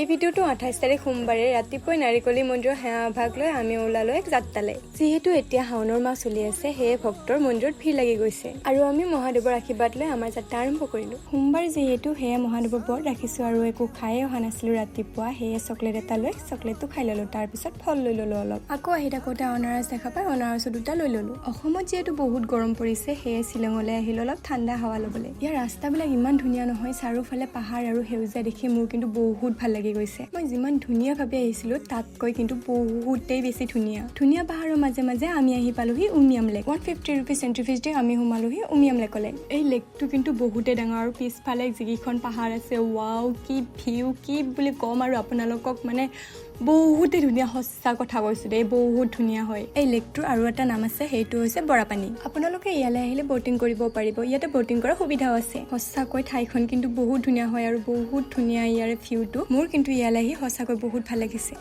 এই ভিডিঅ'টো 28 তাৰিখ সোমবাৰে ৰাতিপুৱাই নাৰিকলি মন্দিৰৰ সেৱা ভাগ লৈ আমি ওলালো এক যাত্ৰালে। যিহেতু এতিয়া শাওনৰ মাহ চলি আছে, সেয়ে ভক্তৰ মন্দিৰত ভিৰ লাগি গৈছে আৰু আমি মহাদেৱৰ আশীৰ্বাদ লৈ আমাৰ যাত্ৰা আৰম্ভ কৰিলোঁ। সোমবাৰ যিহেতু, সেয়ে মহাদেৱৰ ব্ৰত ৰাখিছোঁ আৰু একো খায়ে অহা নাছিলোঁ ৰাতিপুৱা। সেয়ে চকলেট এটা লৈ চকলেটটো খাই ল'লোঁ। তাৰপিছত ফল লৈ ল'লোঁ অলপ। আকৌ আহি থাকোঁতে অনাৰস দেখা পাই অনাৰসো দুটা লৈ ল'লোঁ। অসমত যিহেতু বহুত গৰম পৰিছে, সেয়ে শ্বিলঙলৈ আহিলোঁ অলপ ঠাণ্ডা হাৱা ল'বলৈ। ইয়াৰ ৰাস্তাবিলাক ইমান ধুনীয়া নহয়, চাৰিওফালে পাহাৰ আৰু সেউজীয়া দেখি মোৰ কিন্তু বহুত ভাল লাগি গৈছে। মই যিমান ধুনীয়া ভাবি আহিছিলোঁ, তাতকৈ কিন্তু বহুতেই বেছি ধুনীয়া। ধুনীয়া পাহাৰৰ মাজে মাজে আমি আহি পালোহি উমিয়াম লেক। ₹150 এণ্ট্ৰি ফিজ দি আমি সোমালোহি উমিয়াম লেকলৈ। এই লেকটো কিন্তু বহুতেই ডাঙৰ আৰু পিছফালে যিকেইখন পাহাৰ আছে, ৱাও, কি ভিউ, কি বুলি ক'ম আৰু আপোনালোকক, মানে বহুতেই ধুনীয়া। সঁচা কথা কৈছোঁ দেই, বহুত ধুনীয়া হয়। এই লেকটোৰ আৰু এটা নাম আছে, সেইটো হৈছে বৰাপানী। আপোনালোকে ইয়ালৈ আহিলে ব'টিং কৰিব পাৰিব। ইয়াতে ব'টিং কৰাৰ সুবিধাও আছে। সঁচাকৈ ঠাইখন কিন্তু বহুত ধুনীয়া হয় আৰু বহুত ধুনীয়া ইয়াৰে ভিউটো। মোৰ কিন্তু ইয়ালৈ আহি সঁচাকৈ বহুত ভাল লাগিছে।